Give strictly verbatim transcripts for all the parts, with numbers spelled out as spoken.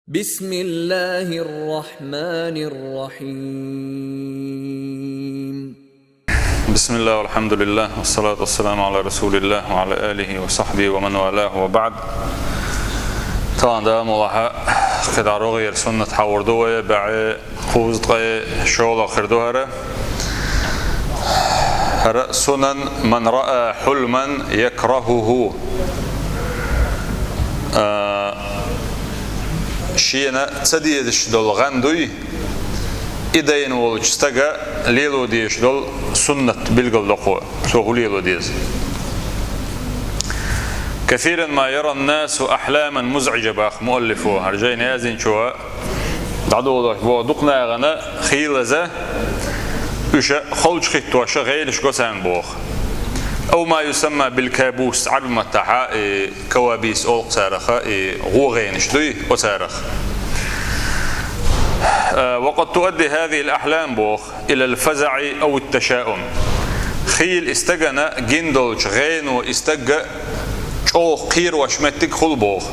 بسم الله الرحمن الرحيم. بسم الله والحمد لله والصلاة والسلام على رسول الله وعلى آله وصحبه ومن والاه وبعد. Тахана, Дала мукъ лахь, кхидӀа рогӀера суннат хьалха ду вай, бӀаь кхузткъеи шолгӀа хир ду хӀара. ХӀара сунан: من رأى حلما يكرهه. А, шена ца дезаш дола гӀан дуй, и дайна волча стага лело дезаш дола суннат билгал до кхо, цо хӀу лело деза. كثيرا ما يرى الناس أحلاما مزعجة, бах муаллифо, хӀара жайна яздинчо дӀадолош боху, дукха нахана хийла из, уьш холчахӀиттош гӀенаш го царна боху. أو ما يسمى بالكابوس, Ӏарбий маттахь и кавабис олу царах, и гӀо гӀенаш дуй оцарах. А, وقد تؤدي هذه الأحلام, боху, إلى الفزع أو التشاؤم. Хийла и стагана гина долчу гӀено и стаг чӀогӀа кхерош меттиг хуьлу боху.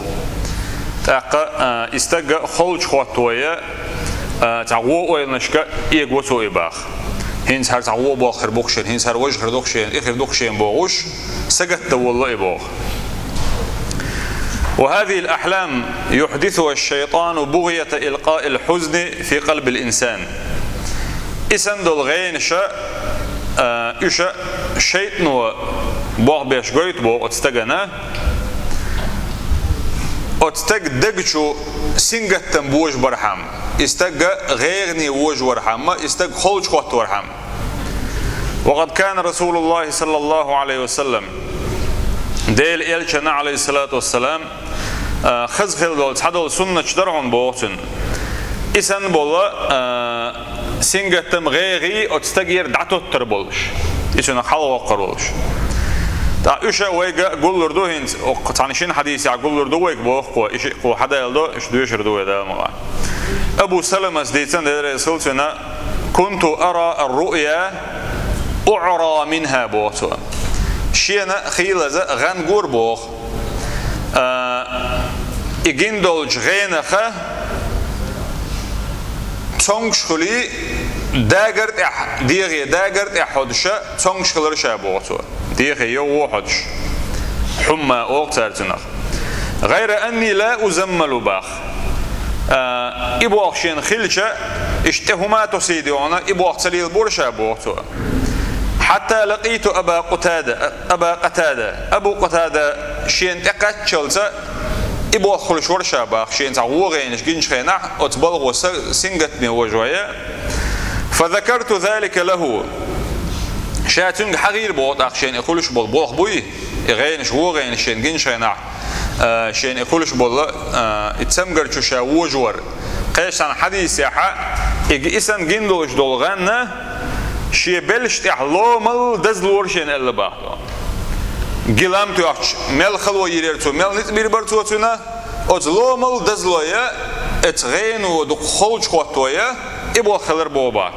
ТӀаккха, а, и стаг холчахӀоттавой, а, цхьа гӀо ойланашка эго цо и бах. ХӀинца хӀара цхьа гӀо болх хир бу-кх шена, хӀинца хӀара важа хир ду-кх шена, и хир ду-кх шена бохуш, сагатдан волло и боху. وهذه الأحلام يحدثها الشيطان بغية إلقاء الحزن في قلب الإنسان. И санна долу гӀенаш, а, уьш шайтӀано болх беш гойту боху оцу стагана, оцу стаг даг чу сингаттам божабархьама, и стаг гӀайгӀане вожавархьама, и стаг холчахӀоттавархьама. وقد كان رسول الله صلى الله عليه وسلم, Делан Элчанна, عليه الصلاة والسلام, а, хаза хила долу цхьадолу суннаташ дара хьуна боху цуьнан. И санна болу, а, сингаттам, гӀайгӀа оцу стагера дӀатоттар болуш, и цунах хьалагӀоттар волуш. ТӀаккха уьш вайга гуллур ду хӀинца, окху цхьана шина хьадисехь гуллур ду вайга боху кхо, и шиъ кхо хьадалла до, уьш доьшур ду вай, Дала мукъ лахь. Абу Саламас дийцина, Дела реза хуьлда цунна: كنت أرى الرؤيا أعرى منها, боху цо. Шена хийла из гӀан гора боху. А, и гина долчу гӀенах цомгуш хуьлий, дагар тӀехь, дегӀе дагар тӀехь хьодуш цомгуш хилира ша, боху цо. ДегӀе йовхо хьодуш. حمى олу цара цунах. غير أني لا أزمل, бах. А, и болх шена хилча, иштта тӀе хӀума тосийна хьуна, и болх ца лелабора ша, боху цо. حتى لقيت أبا قتادة, أبا قتادة. Абу Къатада шена тӀекхаччалца и болх хуьлуш вара ша, бах, шена цхьа гӀо гӀенаш гиначу хенахь, оцу балхо са-, сингаттаме вожавой. فذكرت ذلك له. Ша цуьнга хьахийра боху тӀаккха шена и хуьлуш болу болх буй, и гӀенаш, гӀо гӀенаш шена гиначу хенахь, а, шена и хуьлуш болу, а, и цамгар чу ша вожавар. Кхечу цхьана хьадисехь, и, и санна гина долуш долу гӀан шен белшаш тӀехь ломал дазлора шена аьлла, бах. Гилам тоьхча, мел хало йийр яра цо, мел ницкъ бийр бара цо цуьнан, оцу ломал дазлой, оцу гӀено дукха холчахӀоттавой, и болх хилира боху, бах.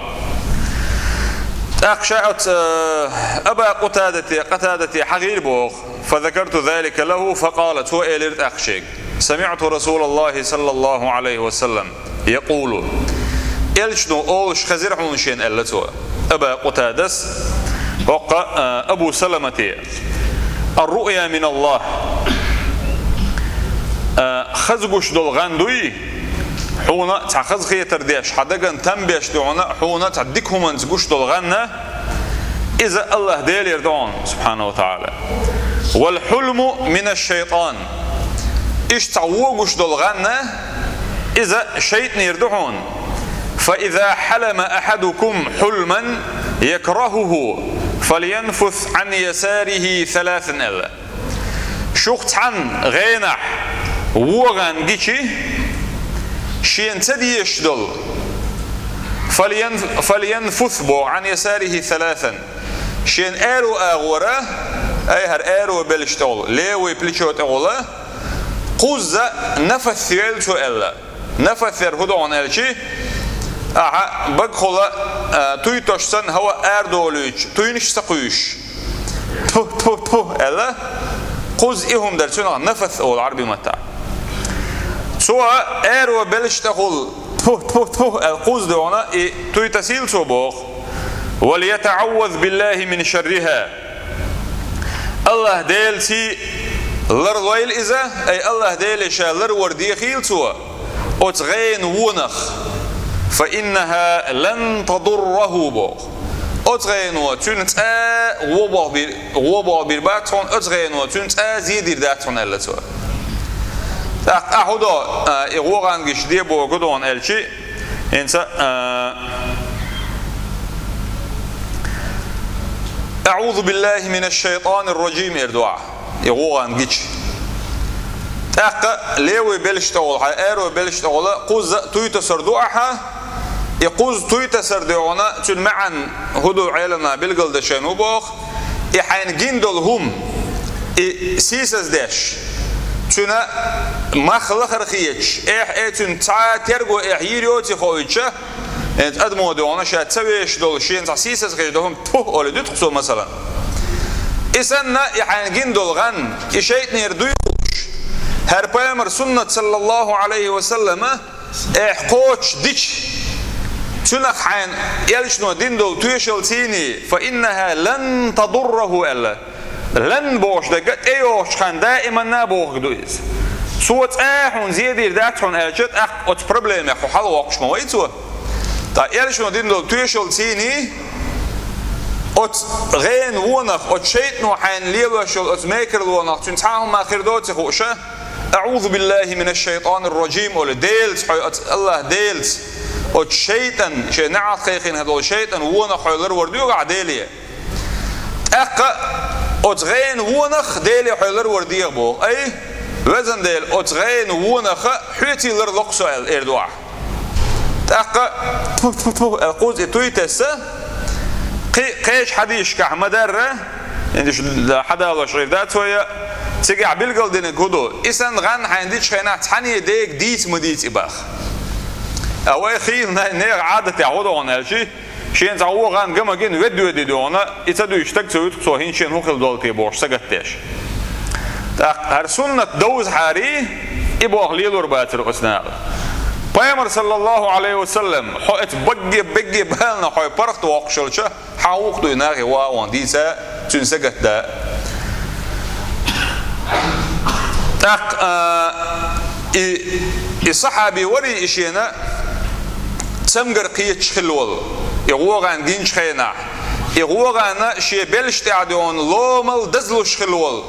ТӀаккха ша оцу, э, Аба Къатадате, Къатадате хьахийра боху. فذكرت ذلك له فقال, цо элира тӀаккха шега: سمعت رسول الله صلى الله عليه وسلم يقول. Элчано олуш хезира хьуна шена, аьлла цо. Аба Къатадас, хӀокху, а, Абу Саламате: الرؤيا من الله. А, хаза гуш долу гӀан дуй, хьуна цхьа хазахетар деш, хьан дагна там беш ду хьуна, хьуна цхьа дика хӀуманца гуш долу гӀан, иза АллахӀ Делера ду хьуна, سبحانه وتعالى. والحلم من الشيطان. Иштта цхьа вон гуш долу гӀан, иза шайтӀанера ду хьуна. فإذا حلم أحدكم حلما يكرهه فلينفث عن يساره ثلاثا, аьлла. Шух цхьанна гӀенахь вон гӀан гичи, шена ца дезаш долу, فلين-, فلينفث боху, عن يساره ثلاثا. Шен аьрру агӀора, ай, хӀара аьрру белшаш тӀехула, левый плечо тӀехула, кхузза нафас йойла цо, аьлла. Нафас яра хӀун ду хьуна аьлчи, ахьа багахула, а, туйтош санна хӀаваъ арадолуьйтуш, туйнаш ца кхуьйсуш. Тьфу, тьфу, тьфу, аьлла, кхузза и хӀума дара, цунах нафас олу Ӏарбий маттахь. Цо аьрру белшаш тӀехула тфу, тфу, тфу аьлла кхузза дуьхьал и туй тасийла цо боху. «وليتعوذ بالله من شرها». АллахӀ-Делаца ларлойла иза, ай АллахӀ-Деле ша ларвар дехийла цо оцу гӀенан вонах. «فإنها لن تضره», боху. Оцу гӀено цуьнан цкъа а гӀо болх бийр, гӀо болх бийр бац хьуна, оцу гӀено цуьнан цкъа а зе дийр дац хьуна, аьлла цо. ТӀаккха ахьа хӀун до, а, и гӀо гӀан гича де боху дуьхьал аьлча, хӀинца, а, «أعوذ بالله من الشيطان الرجيم» эр ду ахьа, и гӀо гӀан гича. ТӀаккха левый белшаш тӀехула, хьайн аьрру белшаш тӀехула кхузза а туй тасар ду ахьа, и кхузза туй тасар дуьхьал цуьнан маьӀна хӀун ду Ӏеламнаха билгалдеш ву боху, и хьайна гина долу хӀума, и сийсаздеш, цуьнан мах лахара хеташ, эхь, э, цуьнан цхьа а терго, эхь, йийр йоций хоуьйтуш, хӀинца адамо дуьхьал ша ца вешаш долу, шена цхьа сийсаз хеташ долу хӀума тфу олий дуьту-кх цо, масалан. И санна, и хьайна гина долу гӀан, и шайтӀанера дуй хууш, хӀара пайхамар суннат, саллаллаху Ӏалайхи ва саллама, эхь кхочуш дича, цуьнах хьайна элчано дина долу тоьшалла цийний, «فإنها لن تضره» аьлла. «Лан» бохуш дерг тӀейогӀучу хенахь даиманна бохург ду иза. Цо цкъа а хьуна зе дийр дац хьуна аьлча, тӀаккха оцу проблемех хьо хьалавоккхуш ма вай цо. Ткъа элчано дина долу тоьшалла цийний, оцу гӀенан вонах, оцу шайтӀано хьайна лелош йолу оцу мекарлонах цуьнан цхьа а хӀума хир доций хууш, «أعوذ بالله من الشيطان الرجيم» олий, Делаца хьо, оцу АллахӀ-Делаца, оцу шайтӀан, шен неӀалт кхайкхина долу шайтӀан вонах хьо ларвар доьху ахьа Деле. ТӀаккха оцу гӀенан вонах Деле хьо ларвар дехьа боху. Ай, везан Дела, оцу гӀенан вонах хьоьца ларло-кх со аьлла, эр ду ахьа. ТӀаккха тфу, тфу, тфу аьлла кхузза и туй тесна, кхи-, кхечу хьадисашкахь ма-дарра, хьадалош гӀийр дац вай, цигахь билгалдинарг хӀун ду, и санна гӀан хьайна дича хенахь цхьанне дега дийца ма дийца и боху. А вай хийла нехан Ӏадатехь хӀун ду хьуна аьлча, шена цхьа вон гӀан ган ма гина, ведда-ведда дуьхьал, и ца дуьйцу стаг ца вуьту-кх цо, хӀинца шена хӀун хилла долу те бохуш сагатдеш. ТӀаккха хӀара суннат довзахьара, и боху лелор бацара оцу наха. Пайхамар, саллаллаху Ӏалайхи ва саллам, хьо оцу багге-багге баланах хьо паргӀатвоккхуш волча, хьан вукху дуй нахе ван дийца, цуьнан сагатда. ТӀаккха, а, и, и сахьаби варий и шена цамгар кхеташ хилла волу, и гӀо гӀан гинчу хенахь, и гӀо гӀан шен белшаш тӀехь дуьхьал ломал дазлуш хилла волу.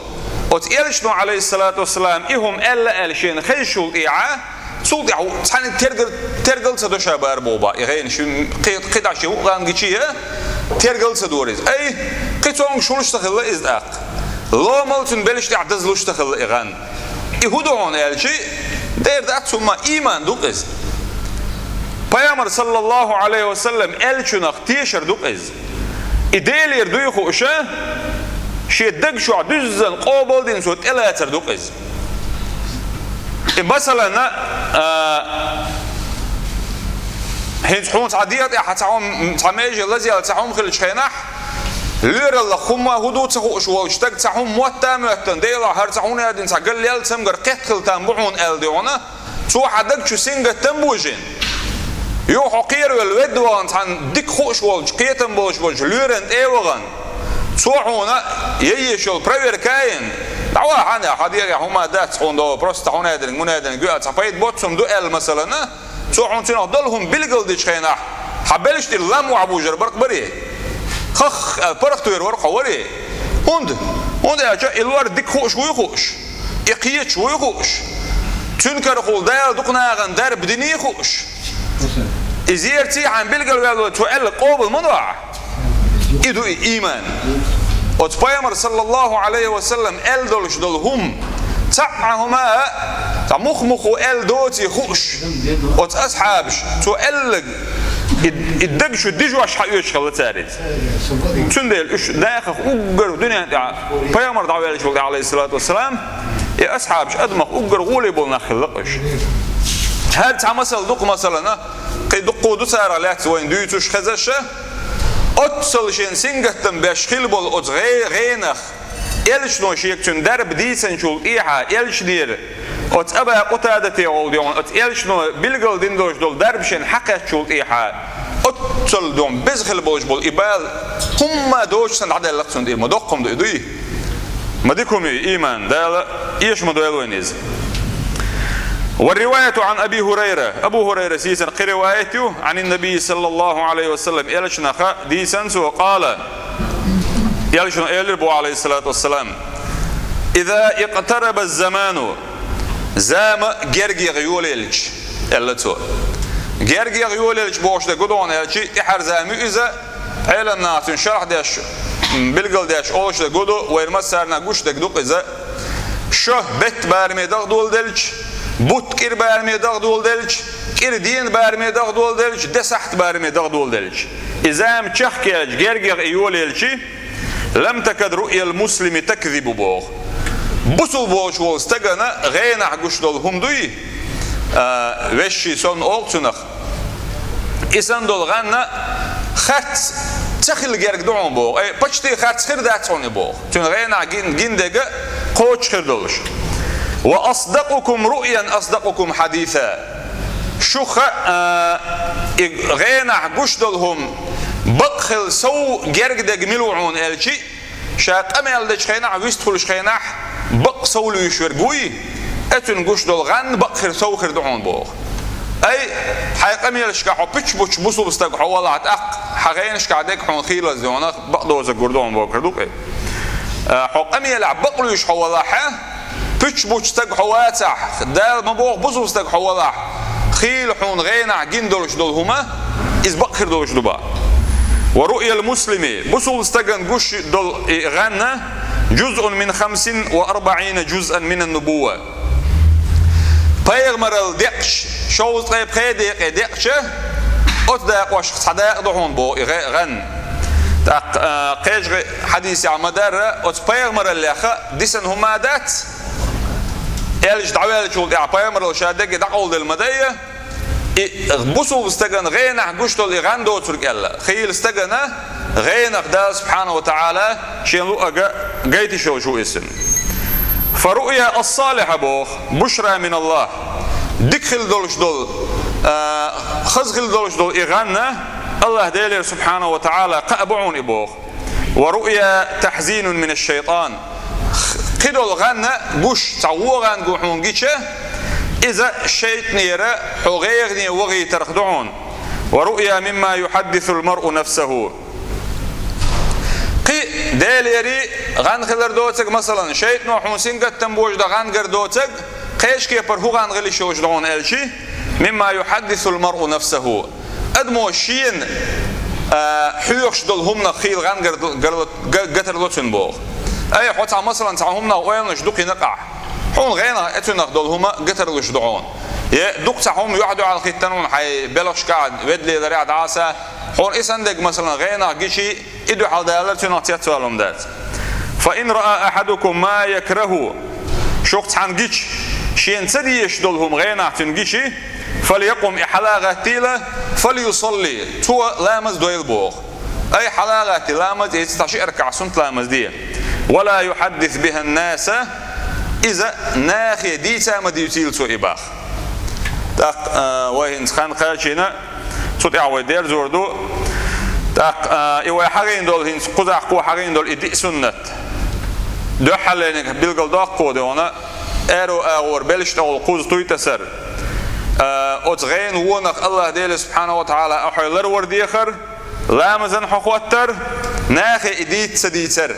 Оцу элчано, Ӏалайхиссалату вассалам, и хӀума аьлла аьлла шена хезначул тӀаьхьа, цул тӀаьхьа цхьаьнниг тергал, тергал ца до ша бара боху боху, и гӀенаш кхи-, кхидӀа шен вукху гӀан гича а тергал ца дора иза. Ай, кхин цомгуш хуьлуш ца хилла иза тӀаккха. Ломал цуьнан белшаш тӀехь дазлуш ца хилла и гӀан. И хӀун ду хьуна аьлча, дера дац хӀумма, ийман ду-кх иза. Пайхамар, саллаллаху Ӏалайхи ва саллам, аьллачунах тешар ду-кх иза. И Делера дуй хууш, шен даг чохь дуьззина къобалдина цо тӀелацар ду-кх иза. И масалана, а, хӀинца хьуна цхьа дегӀа тӀехь цхьа хӀума, цхьа меже лазъяьлла цхьа хӀума хиллачу хенахь, лоьраллах хӀумма хӀун ду ца хууш волчу стага цхьа хӀума мотта а моьттина, Делахь, хӀара цхьа хӀума яздина цхьа галъяьлла цамгар кхетта хила там бу хьуна аьлла дуьхьал, цо хьан даг чу сингаттам бу иза шена. Юха хьо кхеравелла ведда вахана цхьана дика хууш волчу, кхетам болуш болчу лоьрана тӀе а вахана, цо хьуна яйеш йолу проверка а йина, дӀавахьа хьан, хьан дегӀехь хӀумма дац хьуна догӀу, просто хьуна аьдинарг, муна аьдинарг юьа цхьа пайда боццу хӀума ду аьлла, масалана, цо хьуна цуьнах долу хӀума билгалдечу хенахь, хьан белшаш тӀера лам охьабужар бакъ барий? Хах аьлла, паргӀатвер вара хьо варий? ХӀунда? ХӀунда аьлча и лор дика хууш вуй хууш. И кхеташ вуй хууш. Цуьнан карахула Дала дукха нахана дарба диний хууш. И зерций хьан билгалваьлла цо аьлла къобал ма до ахьа. И ду и ийман. Оцу пайхамар, саллаллаху Ӏалайхи ва саллам, аьлла долуш долу хӀума, цхьа а хӀума а, цхьа мух-мухо аьлла доций хууш. Оцу асхьабаш, цо аьлларг, и, и даг чу дижош хьаоьцуш хилла цара иза. Цундела уьш дахах уггар дуьнен тӀехь пайхамар дӀаваьллачул тӀехь, Ӏалайхиссалату вассалам, и асхьабаш адамах уггар гӀоле болу нах хилла-кх уьш. ХӀара цхьа масал ду-кх, масалана, кхин дуккха ду царах лаьцна вайна дуьйцуш хезаш, оццал шен сингаттам беш хилла болу оцу гӀе-, гӀенах, элчано шега цуьнан дарба дийцинчул тӀехьа, элчанера Оцу Аба Къутадате гӀолла дегӀана, оцу Элчано билгал дина долуш долу дарба шен хьакхаьччул тӀехьа, оццул дегӀана беза хила болуш болу и бала хӀумма доцуш санна дӀадаьлла-кх цунна тӀе. Ма доккха хӀума ду и, дуй? Ма дика хӀума ю иман, Дала эша ма дойла вайна иза. Ва риваяту Ӏан Аби Хурайра. Абу Хурайрас дийцина кхин риваят ю, Ӏанин Набий саллаллаху Ӏалайхи ва саллам, Элчанах дийцина цо, къала, Элчано элира боху, Ӏалайхиссалату вассалам: «Иза икътараба заману», зама гергех йолаелча, аьлла цо. Гергех йолаелча бохуш дерг хӀун ду аьлча, тӀаьхьара зама ю иза, Ӏелам наха цуьнан шархь деш, м, билгал деш олуш дерг хӀун ду, вайна массарна гуш дерг ду-кх иза. Шо бетта бараме дахдоладелча, бутт кӀира бараме дахдоладелча, кӀира дена бараме дахдоладелча, де сахьт бараме дахдоладелча. И зама чехкаелча, гергех и йолаелча, «Лам такад руъял муслими такзибу», боху. Бусулба волчу волу стагана гӀенах гуш долу хӀума дуй, а, вешший сонна олу цунах. И санна долу гӀан харц ца хила герга ду хьуна боху. Ай, пачти харц хир дац хьуна и боху. Цуьнан гӀенах гин, гин дерг кхочуш хир долуш. «Ва асдакъукум руъян асдакъукум хьадиса». Шух, а, и гӀенах гуш долу хӀума бакъ хила сов герга дерг мила ву хьуна аьлча, ша къамел дечу хенахь, вистхуьлуш хенахь, бакъ сов луьйш верг вуй, оцуьнан гуш долу гӀан бакъ хир сов хир ду хьуна боху. Ай, хьайн къамелашкахь хьо пуьчбучу бусулба стаг хьо валахь, тӀаккха хьан гӀенашкахь дерг хьуна хийлаза дегӀана бакъ доцург гур ду хьуна боху хир ду-кх и. А, хьо къамелехь бакъ луьйш хьо валахь, пуьчбучу стаг хьо вацахь, Дала ма боху бусулба стаг хьо валахь, хийла хьуна гӀенах гин долуш долу хӀума, иза бакъ хир долуш ду боху. «Ва руъял муслими», бусулба стагана гуш долу и гӀан, «жузъун мин хамсин ва арбаъина жузъан минан нубувва». Пайхамаралла декъча, шовзткъе пхи декъе декъча, оцу дакъошкахь цхьа дакъа ду хьуна боху и гӀе-, гӀан. ТӀаккха, а, кхечу хьадисехь ма-дарра, оцу пайхамараллех дисина хӀума дац, аьлча дӀаваьллачул тӀаьхьа пайхамаралла ша дерриге дӀакъовладелла ма дайа, и бусулба стагана гӀенах гуш долу и гӀан доцург аьлла. Хийла стагана гӀенах Дала субхьанаху ва таӀала шен луъург гайташ йолуш ву иза. «Фа руъя ас-салиха», боху, «бушра мин Аллах». Дика хила долуш долу, а, хаза хила долуш долу и гӀан Аллах Делера субхьанаху ва таӀала кхаъ бу хьуна и боху. «Ва руъя тахьзинун мин аш-шайтан». Кхидолу гӀан гуш, цхьа вон гӀан гу хьуна гича, иза шайтӀанера хьо гӀайгӀане вахийтарх ду хьуна. «Ва руъя мимма юхьаддисул маръу нафсаху». Кхин Делера гӀан хилар доцург, масалан, шайтӀано хьуна сингаттам божа дан гӀан гар доцург, кхечу кепара хӀун гӀан хила йиш йолуш ду хьуна аьлча, «мимма юхьаддисул маръу нафсаху». Адамо шена, а, хьоьхуш долу хӀуманах хийла гӀан гар-, гар-, га-, гатарло цуьнан боху. Ай, хьо цхьа, масалан, цхьа хӀуманах ойланаш ду кхин накъахь. Хьуна гӀенах, оцунах долу хӀума гатарлуш ду хьуна. Е дукха цхьа хӀума юьхь-дуьхьал хӀиттина хьуна, хьайн белхашкахь, ведалеларехь дӀаса. Хьуна и санна дерг, масалан, гӀенах гича, и дуьхьал далар цуьнах цецвала хӀума дац. «Фа ин раа ахьадукум ма якраху». Шух цхьанна гича, шена ца дезаш долу хӀума гӀенах цуьнан гича, «фалякъум», и хьала гӀаттийла, «фалюсалли», цо ламаз дойла боху. Ай, хьала гӀатти ламаз, иза цхьа ши ракаӀат суннат ламаз де. «Ва ла юхьаддис бихан-наса», иза нахе дийца ма дийцийла цо и боху. ТӀаккха, а, вай хӀинца хан кхачийна, цу тӀехь вай дерзор ду. ТӀаккха, а, и вай хьагӀийна долу хӀинца, кхузахь кхо хьагӀийна долу и диъ суннат. Дуьххьарлерниг билгал доккху дегӀана, аьрру агӀор белшаш тӀехула кхуза туй тасар. А, оцу гӀенан вонах Аллах Дела субхьанаху ва таӀала ахьой ларвар дехар, ламазан хьо хӀоттар, нахе и дийца ца дийцар.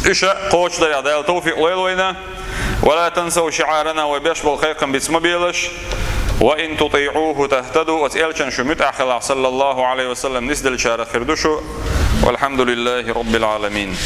Уьш кхочушдарехь Дала тавфикъ лойла вайна. «Ва ла тансав шиъарана», вай беш болу кхайкхам биц ма белаш. «Ва ин тутиъуху тахтаду», оцу элчан шу муьтӀахь хилахь, саллаллаху Ӏалайхи ва саллам, нисделлачарах хир ду шу. Валхьамдулиллахи Раббил Ӏаламин.